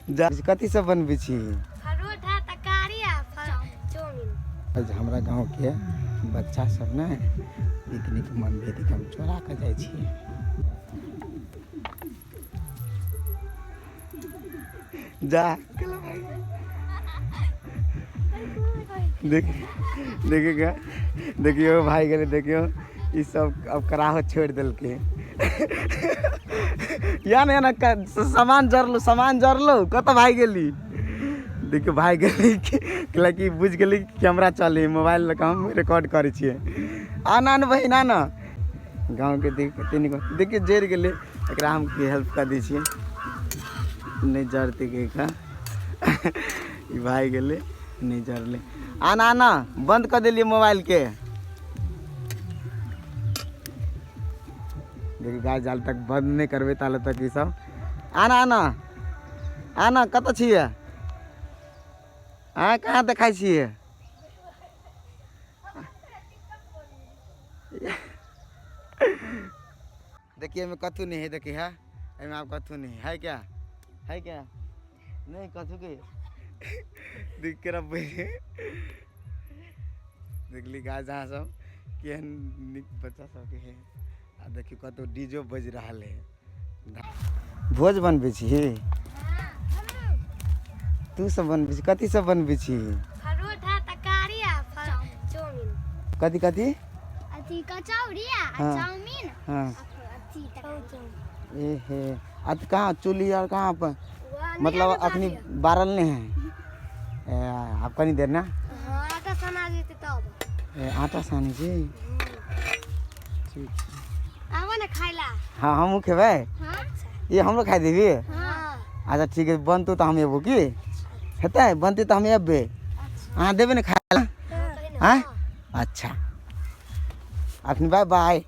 जा कथी सब बनबै छी? परोठा, तरकारी आ चाउमीन। आज हमरा गाँवके बच्चा सब ने पिकनिक मनबै, देख हम चोरा कऽ जाइ छियै। जा देख, देखिएगा, देखियौ भाई गेलै, देखियौ ई सब अब कराहो छोड़ि देलकै। या ने ना सामान जरलो, सामान जरलो, कतऽ भागि गेली? देखियौ भागि गेली, कैलाकि बुझि गेली कैमरा चलै, मोबाइल लऽ कऽ हम रिकॉर्ड करै छियै। आना ने बहिन, आना। गाँवके देख कते नीक, देखियौ जरि गेलै, एकरा हम की हेल्प कऽ दै छियै, नहि जरतै कहि कऽ। ई भागि गेलै, नहि जरलै। आना आना, बन्द कऽ देलियै मोबाइलके। देखियौ गाय, जाल तक बन्द नहि करबै ताले तक ई सब। आना आना आना, कतऽ छियै अहाँ? कहाँ देखाइ छियै? देखिए एहिमे कथू नहीं है, देखिए है एहिमे आब कथू नहीं है। क्या है? क्या नहीं कथू के देख के रखबै। देखली गाय जहाँ सब केहन नीक बच्चा सबके है। आ देखियौ कतौ डीजो बाजि रहल है। भोज बनबै छी तू सब? बनबै छी? कथी सब बनबै छी? परोठा, तरकारी आ चाउमीन। कथी कथी? अथी कचौड़ी आ चाउमीन। अथी तरकारी। ए हे, आ तऽ कहाँ चूल्ही आर कहाँ पर? मतलब अखनी बारल नहीं है? ए, आब कनी देर ना। हाँ, आटा सना जेतै तब। ए, आटा सानै छी, ठीक छै। आबो ने खाइ ला। हाँ, हमहूँ खेबै। हाँ। ये हमरो खाइ देबी? हाँ। अच्छा ठीक है, बनतौ तऽ हम एबो। की हेतै? बनतै तऽ हम एबै। अहाँ देबै ने खाइ ला? आँय, अच्छा, अखनी बाय बाय।